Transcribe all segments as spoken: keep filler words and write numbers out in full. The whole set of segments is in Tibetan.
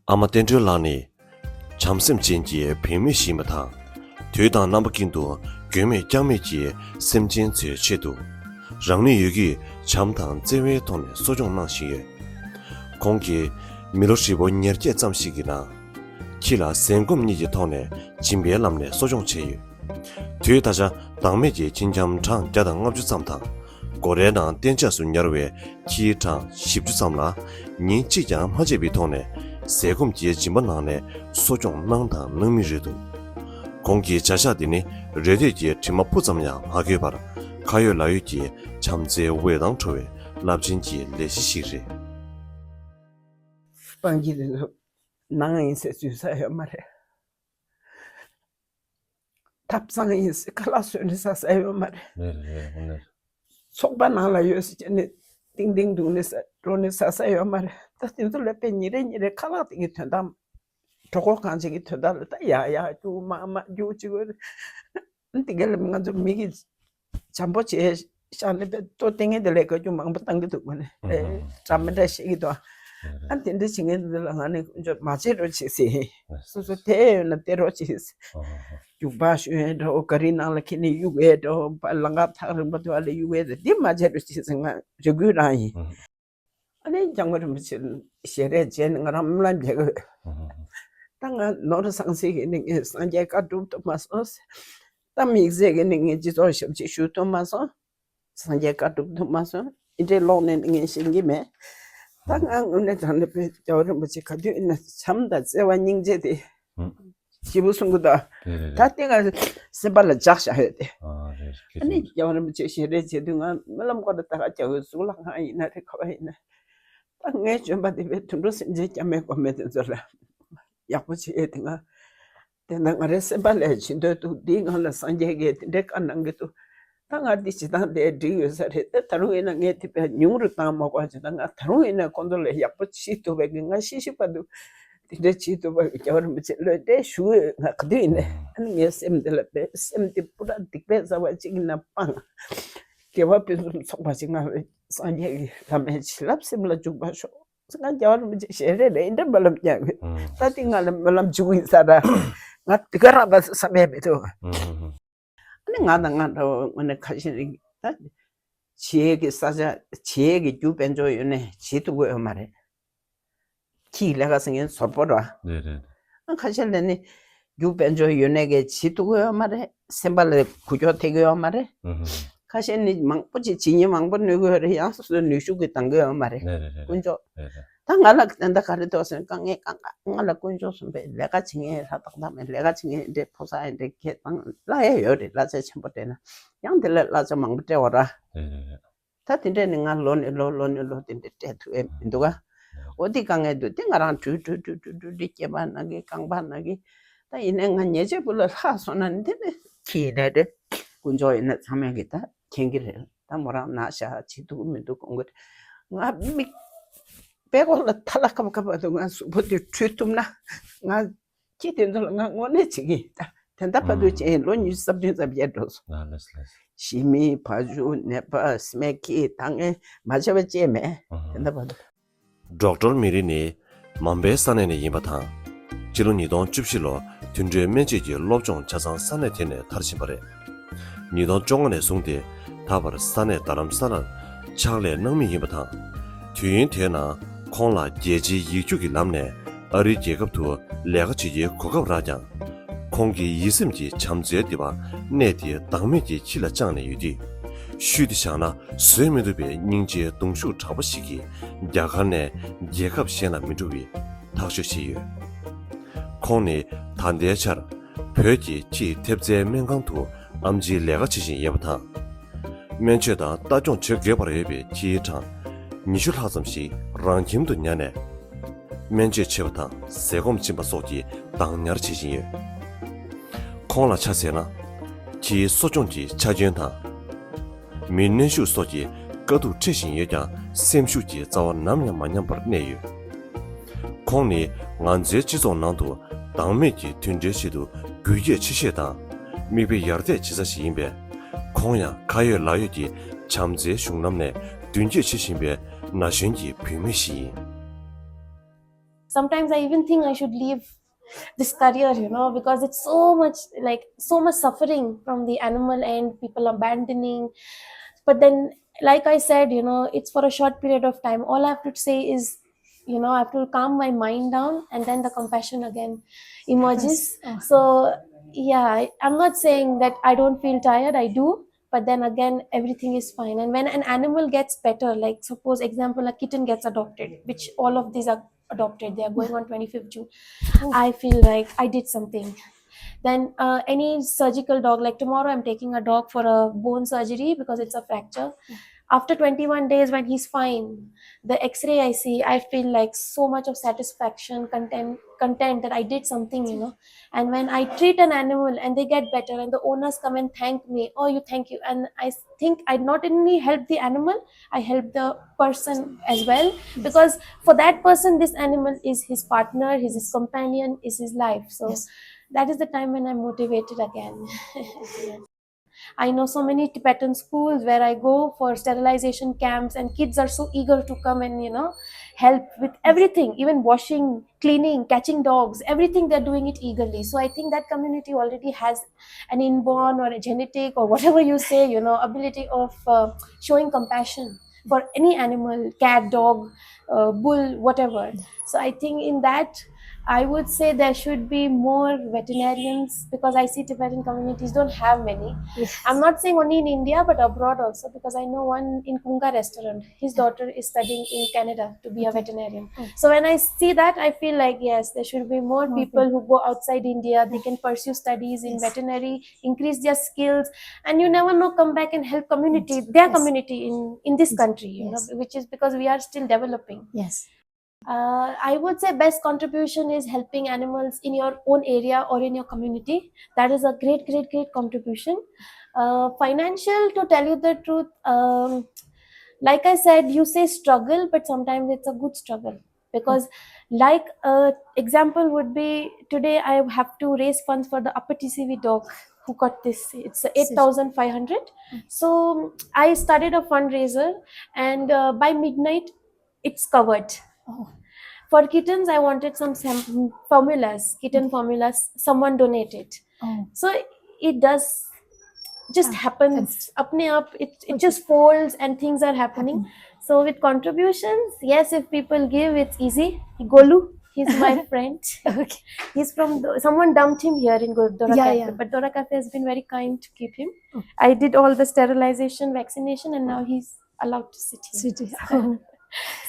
ཨ་མ་བསྟན་སྒྲོལ་ལགས་ནི་བྱམས་སེམས་ཅན་གྱི་བུད་མེད་ཞིག་ཡིན་པ་དང་། དུས་དང་རྣམ་པ་ཀུན་ཏུ་མགོན་མེད་རྐྱང་མེད་ཀྱི་སེམས་ཅན་ཚོའི་ཆེད་དུ། རང་ནུས་ཡོད་རྒུས་བྱམས་དང་བརྩེ་བའི་ཐོག་ནས་གསོ་སྐྱོང་གནང་བཞིན་ཡོད། ཁོང་གིས་མི་ལོ་ཧྲིལ་པོ་ཉེར་བརྒྱད་ཙམ་ཞིག་གི་ནང་། ཁྱི་ལ་ཟན་སྐོམ་གཉིས་ཀྱི་ཐོག་ནས་སྦྱིན་པའི་ལམ་ནས་གསོ་སྐྱོང་བྱས་ཡོད། དུས་ད་ཆ་བདག་མེད་ཀྱི་ཁྱི་འཁྱམ་གྲངས་བརྒྱ་དང་ལྔ་བཅུ་ཙམ་དང་། སྒོ་རའི་ནང་གཏན་འཇགས་སུ་ཉར་བའི་ཁྱིའི་གྲངས་བཞི་བཅུ་ཙམ་ལ། ཉིན་གཅིག་ཀྱང་མ་ཆད་པའི་ཐོག་ནས་ཟས་སྐོམ་གྱི་སྦྱིན་པ་གནང་ནས་གསོ་སྐྱོང་གནང་དང་གནང་མུས་རེད་འདུག་ཁོང་གི་བྱ་གཞག་འདི་ནི་རེ་ལྟོས་ཀྱི་དྲི་མ་སྤུ་ཙམ་ཡང་མ་གོས་པར། ཁ་ཡོད་ལག་ཡོད་ཀྱི་བྱམས་བརྩེའི་འོད་མདངས་འཕྲོ་བའི་རླབས་ཆེན་གྱི་ལས་གཞི་ཞིག་རེད། སྤང་གི་རེད་འདུག་ནང་ཡིན་ཟེར་འཛུལ་ས་ཡོད་མ་རེད། ཐབ་ཚང་ཡིན་ཟེར་ཁ་ལག་བཟོས་ནས་ཟ་ས་ཡོད་མ་རེད། རེད་རེད། དངོས་གནས་རེད། ཚོགས་པ་ནང་ལ་ཡོད་ཟེར་བྱས་ནས་ཏིང་ཏིང་འདུག་ནས་ཟ་འགྲོ་ནས་ཟ་ས་ཡོད་མ་རེད། ད་དེ་ཚོ་ལ་དཔེ་ཉིན་རེ་ཉིན་རེ་ཁ་ལག་དེ་གི་དོན་དག་གྲོད་ཁོག་གང་ཅིག་གི་དོན་དག་ལ་ད་ཡ་ཡ་རྒྱུག་མ་མ་རྒྱུག་ཅིག་དགོས་རེད། དེ་ག་ལ་ང་ཚོ་མི་གི་བྱམས་པོ་བྱས་ཤག་ནས་པའི་ལྟོ་སྟེང་ངེས་དེ་ལས་བཀའ་རྒྱུ་མང་པོ་བཏང་གི་འདུག་མ་ནི་ཨེ་འདྲ་མི་འདྲ་བཤད་ཀྱི་འདུག་ཨ་དེ་འདྲ་བྱེད་མཁན་འདི་ལ་ང་ནི་ཀུན་སྤྱོད་མ་བྱེད་རོགས་བྱེད་ཟེར། སོ་སོ་དེ་ཡོད་ན་དེ་རོགས་བྱེད་ཟེར། རྒྱུག་པ་ཞོན་ཡས་འདྲ་བོ་ག་རི་ནང་ལ་ཁྱེར་ནས་གཡུག་ཡས་འདྲ་བོ་ལམ་ཁ་ཐག་རིང་པོ་དེ་བ་ལ་གཡུག་ཡས་དེ་འདི་མ་བྱེད་རོགས་བྱེད་ཟེར། ང་རེ་སྐུལ་རང་ཡིན། ཨ་ནི་སྐྱབས་མགོན་རིན་པོ་ཆེ་ཞལ་རས་མཇལ་ནས་ང་རང་སྨོན་ལམ་རྒྱག་གི་ཡོད། ད་ང་ནོར་སངས་སྲིད་ཀྱི་ནི་ངས་སངས་རྒྱས་བཀའ་སྒྲུབ་ཐུབ་མ་སོང་། ད་དམིགས་བསལ་གྱི་ནི་ངས་སྤྱི་ཚོགས་ཞབས་ཕྱི་ཞུ་ཐུབ་མ་སོང་། སངས་རྒྱས་བཀའ་སྒྲུབ་ཐུབ་མ་སོང་། འདི་འདྲའི་ལོག་ནས་ནི་ངས་ཤེས་ཀྱི་མེད། ད་ང་དངོས་གནས་དྲང་གནས་པའི་རྒྱལ་བ་རིན་པོ་ཆེ་ག་དུས་ཡིན་ན་བྱམས་དང་བརྩེ་བ་སྙིང་རྗེ་དེ། ཞེ་པོ་གསུང་གི་འདུག་རེད་རེད་ད་རེད། དེ་ག་སེམས་པ་ལ་འཇགས་བཞག་ཡོད་དེ། ཨ་རེད་རེད། ཨ་ནི་རྒྱལ་བ་རིན་པོ་ཆེ་ཞལ་རས་མཇལ་དུས་ང་སྨོན་ལམ་སྐོར་ལ་ད་ག་རྒྱག་ཡོད་གཟུགས་ལ་ང་ཡིན་ན་རེད་ག་བ་ཡིན་ན། ད་ངའི་བྱོན་པ་དེ་བས་དུད་འགྲོ་སེམས་ཅན་སྐྱབས་མེད་སྒོམ་མེད་དེ་ཚོ་ལ་ཡག་པོ་བྱེད་ཡོད་དེ་ང་། དེ་ན་ང་རའི་སེམས་པ་ལས་བྱེད་འདོད་འདུག་འདིའི་ངང་ལ་སངས་རྒྱས་ཀྱིས་དེ་འདྲའི་བཀའ་གནང་གི་འདུག་ད་ང་འདི་བྱེད་སྟངས་དེ་འགྲིག་ཡོད་ས་རེད། ད་ད་རུང་ཡིན་ན་ངས་དེ་བས་ཉུང་རུ་བཏང་མ་དགོས་བྱས་ད་ང་ད་རུང་ཡིན་ན་ཁོང་ཚོ་ལ་ཡག་པོ་བྱེད་ཐུབ་པའི་གི་ང་ཤི་ཤི་བར་དུ་དེ་འདྲ་བྱེད་ཐུབ་པ་གི་རྒྱལ་བ་རིན་པོ་ཆེ་བློ་གཏད་ཞུ་ཡོད། ང་ག་དུས་ཡིན་ནའི་ཨ་ནི་ངའི་སེམས་འདི་ལ་བས་སེམས་འདི་པུ་ར་སྡིག་པའི་རྩ་བ་གཅིག་ཡིན་ན་སྤང་། དགེ་བ་ཕུན་སུམ་ཚོགས་པ་ཞིག་ང་སངས་རྒྱས་ཀྱི་བླ་མའི་བྱིན་རླབས་སེམས་ལ་འཇུག་པར་ཤོག་ང་རྒྱལ་བ་རིན་པོ་ཆེ་ཞལ་རས་ལས་འདྲ་མ་ལབ་ཀྱང་གི་ཨང་། ད་དེ་ང་ལ་སྨོན་ལམ་འཇུག་ཡིན་ས་ར། ང་དེ་ག་རང་ད་བསམ་ཡས་མི་འདུག་ཨང་། ཨ་ནི་ང་དང་ང་འདྲ་བོ་ངོ་ནས་ཁ་ཤས་རིག་ད་བྱེད་ཀྱི་ས་ཆ་བྱེད་ཀྱི་རྒྱུ་དཔལ་འབྱོར་ཡོད་ནས་བྱེད་ཐུབ་ཀྱི་ཡོད་མ་རེད། ཁྱིའི་ལས་ཀ་ཟེར་མཁན་ཟོར་པོ་ར། རེད་རེད། ཨ་ཁ་ཤས་ལས་ནི་རྒྱུ་དཔལ་འབྱོར་ཡོད་ནས་གས་བྱེད་ཐུབ་ཀྱི་ཡོད་མ་རེད། སེམས་པ་ལ་འགུལ་སྐྱོད་ཐེབས་ཀྱི་ཡོད་མ་རེད། ཨང་། ཁ་ཤས་ནི་མང་པོ་ཅིག་བྱེད་ཉེན་མང་པོ་གནོད་ཀྱི་ཡོད་རེད། ཡང་སོ་སོའི་ནུས་ཤུགས་ཀྱིས་འདང་གི་ཡོད་མ་རེད། རེད་རེད་རེད། དཀོན་མཆོག་རེད་རེད། ད་ང་ལ་དེ་འདྲ་ག་རེ་འདུག་ཟེར་ན་དཀའ་ངལ་དཀའ་ངལ་ང་ལ་དཀོན་མཆོག་གསུམ་པས་ལས་ཀ་བྱེད་མཁན་ལྷ་བཏགས་བཏགས་མེད། ལས་ཀ་བྱེད་མཁན་འདྲའི་ཕོ་གསར་ཡིན་འདྲའི་ཁྱེད་དང་གླ་ཡ་ཡོད་རེད། གླ་ཆ་ཆེན་པོ་སྤྲད་ན་ཡང་དེ་ལས་གླ་ཆ་མང་པོ་སྤྲད་འོ་ར། རེད་རེད་རེད། ད་དེ་འདྲས་ནི་ང་ལོ་ནས་ལོ་ལོ་ནས་ལོ་དེ་འདྲས་སྤྲད་ཐུབ་ཡས་མི་འདུག་ག་འོ་དེ་དཀའ་ངལ་འདུག་དེ་ང་རང་བྲུས་བྲུས་བྲུས་བྲུས་བྲུས་བྲུས་སྐྱེས་པ་ན་གི་རྐང་པ་ན་གི་ད་ཡིན་ནའི་ང་ཉལ་ཆས་སྤུ་ལ་ལྷག་སོང་ན་ནི་དེ་ནི་ཁྱི་ཡིན་ནའི་རེད། དཀོན་མཆོག་ཡིན་ན་ཚང་མས་གི་ད་མཁྱེན་གི་རེད། ད་མོ་རང་ན་ཤ་བྱེད་ཐུབ་ཀྱི་མི་འདུག་དགོངས་ཀྱི་རེད། ང་མིག་པད་ཀོག་ལ་ཐ་ལ་ཁབ་ཁབ་པ་འདུག་ང་གཟུགས་པོ་དེ་བྲུས་ཐུབ་ན་ང་ཁྱི་དེ་ཚོ་ལ་ང་དངོས་གནས་བྱེད་ཀྱི་ཡིན། ད་དེ་འདྲ་བར་དུ་ཨང་བྱས་ལོ་ཉི་ཤུ་རྩ་བདུན་རྩ་བརྒྱད་འགྲོ་སོང་། ལགས་ལགས་ལགས། ཞི་མི་བ་ཕྱུགས་ནད་པ་སྨད་ཀྱི་ད་ངས་མ་བྱས་པ་ཅེས་མེད། ཨང་། དེ་འདྲ་བར་དུ། ཌོག་ཊར་མི་རི་ནི་མམ་བེའི་ས་གནས་ནས་ཡིན་པ་དང་། སྤྱི་ལོ་ཉིས་སྟོང་བཅུ་བཞི་ལོ་དུད་འགྲོའི་སྨན་དཔྱད་ཀྱི་སློབ་སྦྱོང་ཆ་ཚང་ས་གནས་དེ་ནས་མཐར་ཕྱིན་པ་རེད། ཉིས་སྟོང་བཅོ་ལྔ་ནས་བཟུང་སྟེ་ད་བར་ས་གནས་རྡ་རམ་ས་ལར་ཕྱག་ལས་གནང་མུས་ཡིན་པ་དང་། དུས་ཡུན་དེའི་ནང་ཁོང་ལ་རྒྱལ་སྤྱིའི་ཡིག་རྒྱུགས་ཀྱི་ལམ་ནས་ཨ་རིའི་རྒྱལ་ཁབ་ཏུ་ལས་ཀ་བྱེད་རྒྱུའི་གོ་སྐབས་རག་ཀྱང་། ཁོང་གི་ཡིད་སེམས་ཀྱི་བྱམས་བརྩེའི་ལྡེ་བ་གནས་དེའི་བདག་མེད་ཀྱི་ཁྱི་ལ་བཅངས་ནས་ཡོད་དུས། ཤུལ་དུ་བཞག་ན་བཟོད་མི་ཐུབ་པའི་སྙིང་རྗེའི་གདུང་ཤུགས་དྲག་པོ་ཞིག་གིས་རྒྱ་གར་ནས་རྒྱལ་ཁབ་གཞན་ལ་མི་འགྲོ་བའི་ཐག་གཅོད་བྱས་ཡོད། ཁོང་ནི་ད་ལྟའི་ཆར་བོད་ཀྱི་ཁྱིའི་ཐེབས་རྩའི་སྨན་ཁང་དུ་ཨེམ་ཆིའི་ལས་ཀ་བྱེད་བཞིན་ཡོད་པ་དང་། སྨན་བཅོས་དང་ལྟ་སྐྱོང་བྱེད་དགོས་པར་ཡོད་པའི་ཁྱིའི་གྲངས་ཉི་ཤུ་ལྷག་ཙམ་ཞིག་རང་ཁྱིམ་དུ་ཉར་ནས། སྨན་བཅོས་བྱེད་པ་དང་ཟས་སྐོམ་སྦྱིན་པ་སོགས་ཀྱི་བདག་ཉར་བྱེད་བཞིན་ཡོད། ཁོང་ལ་ཆ་མཚོན་ན། ཁྱིའི་གསོ་སྐྱོང་གི་ཆ་རྐྱེན་དང་། མི་གནོན་ཤུགས་སོགས་ཀྱི་དཀའ་སྡུག་འཕྲད་བཞིན་ཡོད་ཀྱང་སེམས་ཤུགས་ཀྱི་རྩ་བ་ནམ་ཡང་མ་ཉམས་པར་གནས་ཡོད། ཁོང་ནི་ང་ཚོའི་སྤྱི་ཚོགས་ནང་དུ་བདག་མེད་ཀྱི་དུད་འགྲོའི་ཆེད་དུ་རྒུད་སྐྱེད་ཆེ་ཤོས་དང་། མིག་དཔེ་ཡར་ཐེག་བྱེད་ས་ཞིག་ཡིན་པས། ཁོང་ཡང་ཁ་ཡོད་ལག་ཡོད་ཀྱི་བྱམས་བརྩེའི་གཞུང་ལམ་ནས་མདུན་སྐྱོད་བྱེད་བཞིན་པའི་ན་གཞོན་གྱི་བུད་མེད་ཞིག་ཡིན། Sometimes I even think I should leave this career, you know, because it's so much, like, so much suffering from the animal and people abandoning. But then, like I said, you know, it's for a short period of time. All I have to say is, you know, I have to calm my mind down, and then the compassion again emerges. So yeah, I, I'm not saying that I don't feel tired. I do, but then again, everything is fine. And when an animal gets better, like, suppose, example, a kitten gets adopted, which all of these are adopted, they are going on twenty-fifth June. I feel like I did something. Then uh, any surgical dog, like, tomorrow I'm taking a dog for a bone surgery because it's a fracture. After twenty-one days, when he's fine, the x-ray I see, I feel, like, so much of satisfaction, content content that I did something, you know. And when I treat an animal and they get better and the owners come and thank me, "Oh, you, thank you," and I think I not only help the animal, I help the person as well, because for that person, this animal is his partner, is his companion, is his life. So that is the time when I'm motivated again. I know so many Tibetan schools where I go for sterilization camps, and kids are so eager to come and, you know, help with everything, even washing, cleaning, catching dogs, everything, they're doing it eagerly. So I think that community already has an inborn or a genetic or whatever you say, you know, ability of uh, showing compassion for any animal, cat, dog, uh, bull, whatever. So I think in that, I would say there should be more veterinarians, because I see Tibetan communities don't have many. I'm not saying only in India, but abroad also, because I know one in Kunga restaurant. His daughter is studying in Canada to be a veterinarian. So when I see that, I feel like, yes, there should be more people who go outside India. They can pursue studies in veterinary, increase their skills, and you never know, come back and help community, their community in in this country, you know, which is because we are still developing. Yes. Uh, I would say best contribution is helping animals in your own area or in your community. That is a great, great, great contribution. Uh, financial, to tell you the truth, um, like I said, you say struggle, but sometimes it's a good struggle, because, like, uh, example would be, today I have to raise funds for the Upper T C V dog who got this. It's eight thousand five hundred. So I started a fundraiser, and uh, by midnight, it's covered. For kittens, I wanted some sam- formulas, kitten formulas. Someone donated. So it does just happens. Apne aap, it, it just folds and things are happening. So with contributions, yes, if people give, it's easy. Golu, he's my friend. Okay. He's from the, someone dumped him here in Gurdwara Yeah, Cafe, yeah. But Dwara Cafe has been very kind to keep him. I did all the sterilization, vaccination, and now he's allowed to sit here. Sit here.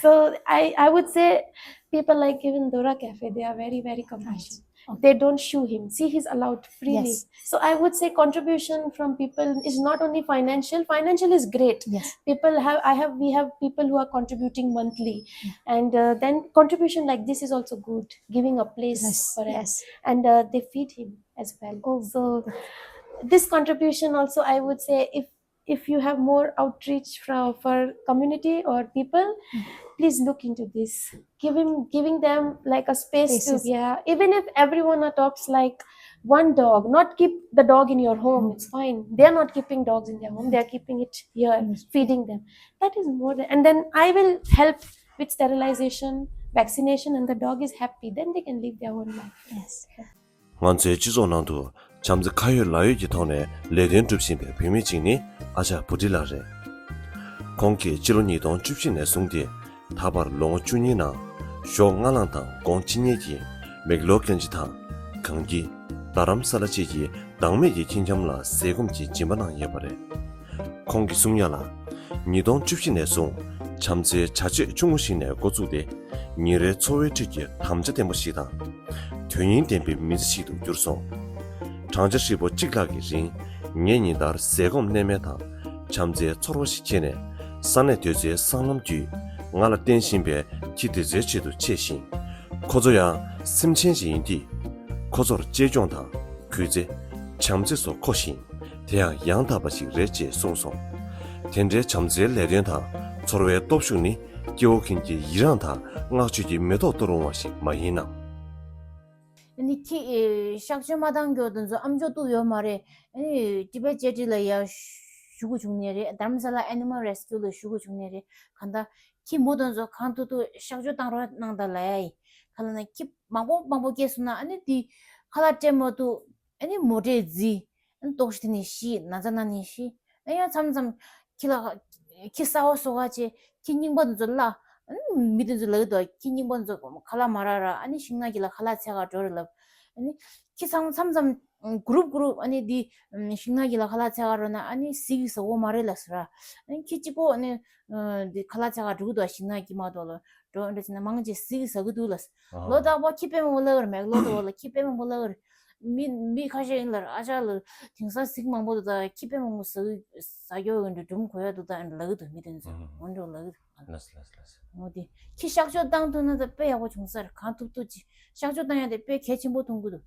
So I, I would say people like even Dwara Cafe, they are very, very compassionate. They don't shoo him. See, he's allowed freely. Yes. So I would say contribution from people is not only financial. Financial is great. Yes. People have, I have, we have people who are contributing monthly, and uh, then contribution like this is also good. Giving a place Yes. for him, Yes. and uh, they feed him as well. Oh. So this contribution also, I would say, if if you have more outreach from for community or people, please look into this. Giving giving them like a space to, Spaces. Yeah, even if everyone adopts like one dog, not keep the dog in your home. It's fine. They're not keeping dogs in their home. They're keeping it here, feeding them. That is more than, and then I will help with sterilization, vaccination, and the dog is happy. Then they can live their own life. Yes. ང་ཚོའི་སྤྱི་ཚོགས་ནང་དུ་བྱམས་བརྩེ་ཁ་ཡོད་ལག་ཡོད་ཀྱི་ཐོག་ནས་ལས་དོན་སྒྲུབ་བཞིན་པའི་བུད་མེད་ཅིག་ནི་ཨ་ཅག་བུ་ཁྲིད་ལགས་རེད། ཁོང་གིས་ཕྱི་ལོ་ཉིས་སྟོང་བཅུ་བཞི་ནས་བཟུང་སྟེ་ད་བར་ལོ་ངོ་བཅུ་གཉིས་ནང་ཞོགས་སྔ་ལངས་དང་དགོང་ཕྱི་ཉལ་གྱི་མེག་ལོར་གྷན་ཇི་དང་གངས་སྐྱིད། རྡ་རམ་ས་ལ་བཅས་ཀྱི་བདག་མེད་ཀྱི་ཁྱིམ་འཁྱམ་ལ་ཟས་སྐོམ་གྱི་སྦྱིན་པ་གནང་ཡོད་པ་རེད། ཁོང་གིས་གསུང་ཡ་ལ། ཉིས་སྟོང་བཅུ་བཞི་ནས་བཟུང་བྱམས་བརྩེའི་བྱ་སྤྱོད་ཆུང་ངུ་ཞིག་ནས་འགོ་བཙུགས་ཏེ། ཉིན་རེའི་འཚོ་བའི་ཁྲོད་ཀྱི་དམ་བཅའ་བརྟན་པོ་ཞིག་དང་། དོན་སྙིང་ལྡན་པའི་མི་ཚེ་ཞིག་ཏུ་གྱུར་སོང་། བགྲང་བྱ་ཧྲིལ་པོ་གཅིག་ལྷག་གི་རིང་ངས་ཉིན་ལྟར་ཟས་སྐོམ་གནས་མལ་དང་བྱམས་བརྩེའི་ཚོར་བ་ཞིག་ཁྱེར་ནས། ས་གནས་དེ་ཚོའི་སྲང་ལམ་བརྒྱུད་ང་ལ་བརྟེན་བཞིན་པའི་ཁྱི་དེ་ཚོའི་ཆེད་དུ་ཆས་ཤིང་། ཁོ་ཚོ་ཡང་སེམས་ཅན་ཞིག་ཡིན་དུས། ཁོ་ཚོར་གཅེས་སྐྱོང་དང་གུས་བརྩི། བྱམས་བརྩེ་སོགས་མཁོ་ཞིང་། དེ་ཡང་ཡང་དག་པ་ཞིག་རེད་ཅེས་གསུངས་སོང་། དེ་འདྲའི་བྱམས་བརྩེའི་ལས་དོན་དང་ཚོར་བའི་སྟོབས་ཤུགས་ནི་སྐྱེ་བོ་ཀུན་གྱི་ཡི་རངས་དང་བསྔགས་བརྗོད་ཀྱི་མེ་ཏོག་ཏུ་རུང་བ་ཞིག་མ་ཡིན་ནམ། ཨ་ནི་ཁྱི་ཨེ་གཤག་བཅོས་མ་བཏང་རྒྱུ་དེ་ཚོ་ཨམ་ཅོག་གཏུབ་ཡོད་མ་རེད། ཨ་ནི་ཊི་བེཊ་ཅེ་ཊི་ལ་ཡ་ཞུ་དགོས་བྱུང་ནི་རེད། དྷ་རམ་ས་ལ་ཨེ་ནི་མལ་རེ་སི་ཀིའུ་ལ་ཞུ་དགོས་བྱུང་ནི་རེད། གང་ལྟར་ཁྱི་མོ་དེ་ཚོ་གང་ཐུབ་ཐུབ་གཤག་བཅོས་བཏང་རོགས་གནང་དང་ལབ་ཡ་ཡིན། ག་ལ་ན་ཁྱི་མང་པོ་མང་པོ་སྐྱེས་སོང་ན་ཨ་ནི་དེ་ཁ་ལག་སྤྲད་མ་ཐུབ། ཨ་ནི་མོ་ཊས་རྫི། ཨ་ནི་ལྟོགས་ཤི་དེ་ནས་ཤི། ན་ཚ་ན་ནས་ཤི། ཨ་ཡང་མཚམས་མཚམས་ཁྱི་ལ་ཁྱི་གསར་པ་གསོ་ག་བྱས་ཁྱི་རྙིང་པ་དེ་ཚོ་བརླག། ཨ་ནི་མི་དེ་ཚོ་ལབ་ཀྱི་འདུག་ཁྱི་རྙིང་པ་དེ་ཚོ་ཁ་ལག་མ་རག་ར་ཨ་ནི་ཤིང་ནགས་དཀྱིལ་ལ་ཁ་ལག་འཚོལ་ག་འགྲོ་རེད་ལབ། ཨ་ནི་ཁྱི་ཚང་མཚམས་མཚམས་གུ་རུབ་གུ་རུབ་ཨ་ནི་འདི་ཤིང་ནགས་དཀྱིལ་ལ་ཁ་ལག་འཚོལ་ག་འགྲོ་ན་ཨ་ནི་ཟས་ཟ་གི་མ་རེད་ལབ་ཟེར་ར། ཨ་ནི་ཁྱི་གཅིག་པོ་ཨ་ནི་འདི་ཁ་ལག་འཚོལ་ག་འགྲོ་གི་འདུག་ཤིང་ནགས་དཀྱིལ་མ་གཏོགས་ལ་འགྲོ་འདྲ་བྱས་ན་མང་ཆེ་ཟས་ཟ་གི་འདུག་ལབ། ལོ་རྟག་པར་ཁྱི་དཔེ་མང་པོ་བརླག་གི་རེད། མེག་ལོ་དེ་བ་ལ་ཁྱི་དཔེ་མང་པོ་བརླག་གི་རེད། མི་མི་ཁ་ཤས་ཡིན་ལ་ཨ་ཅག་ལ་དེང་སང་ཟས་མང་པོ་འདུག་ད་ཁྱི་དཔེ་མང་པོ་ཟ་ཟ་རྒྱུ་ཡོད་འདྲ་སྒྲུང་གོ་ཡ་འདུག་ད་ལབ་གི་འདུག་མི་དེ་ཚོ་ཨང་། འོ་འདྲ་ལབ་གི་འདུག་ལགས་ལགས་ལགས། འོ་དེ་ཁྱི་གཤག་བཅོས་བཏང་ཐུབ་ན་ད་དཔེ་ཡག་པོ་བྱུང་ས་རེད། གང་ཐུབ་ཐུབ་ཅིག་གཤག་བཅོས་བཏང་ཡ་དེ་དཔེ་གལ་ཆེན་པོ་མཐོང་གི་འདུག་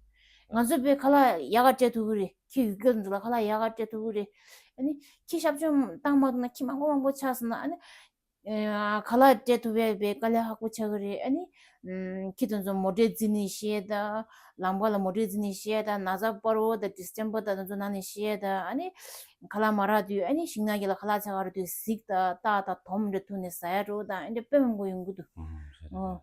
ང་ཚོས་དཔེ་ཁ་ལག་ཡག་ག་སྤྲད་ཐུབ་ཀྱི་རེད། ཁྱི་ཡོད་རྒྱུ་ཚོ་ལ་ཁ་ལག་ཡག་ག་སྤྲད་ཐུབ་ཀྱི་རེད། ཨ་ནི་ཁྱི་གཤག་བཅོས་བཏང་མ་ཐུབ་ན་ཁྱི་མང་པོ་མང་པོ་ཆགས་སོང་ན་ཨ་ནི། ཨ་ཁ་ལག་སྤྲད་ཐུབ་པའི་དཔེ་དཀའ་ལས་ཁག་པོ་ཆགས་ཀྱི་རེད། ཨ་ནི་ཨམ་ཁྱི་དེ་ཚོ་མོ་ཊས་རྫི་ནས་ཤི་ཡས་དང་། ལམ་ཁ་ལ་མོ་ཊས་རྫི་ནས་ཤི་ཡས་དང་། ན་ཚ་སྤར་བོ་དང་ཌི་སི་ཊེམ་པར་དང་དེ་ཚོ་ན་ནས་ཤི་ཡས་དང་། ཨ་ནི་ཁ་ལག་མ་རག་དུས་ཨ་ནི་ཤིང་ནགས་དཀྱིལ་ལ་ཁ་ལག་འཚོལ་ག་འགྲོ་དུས་གཟིག་དང་སྟག་དང་དོམ་འདྲ་ཐུག་ནས་ཟ་ཡ་འགྲོ་དང་ཨ་འདྲ་དཔེ་མང་པོ་ཡོང་གི་འདུག་ཨོ།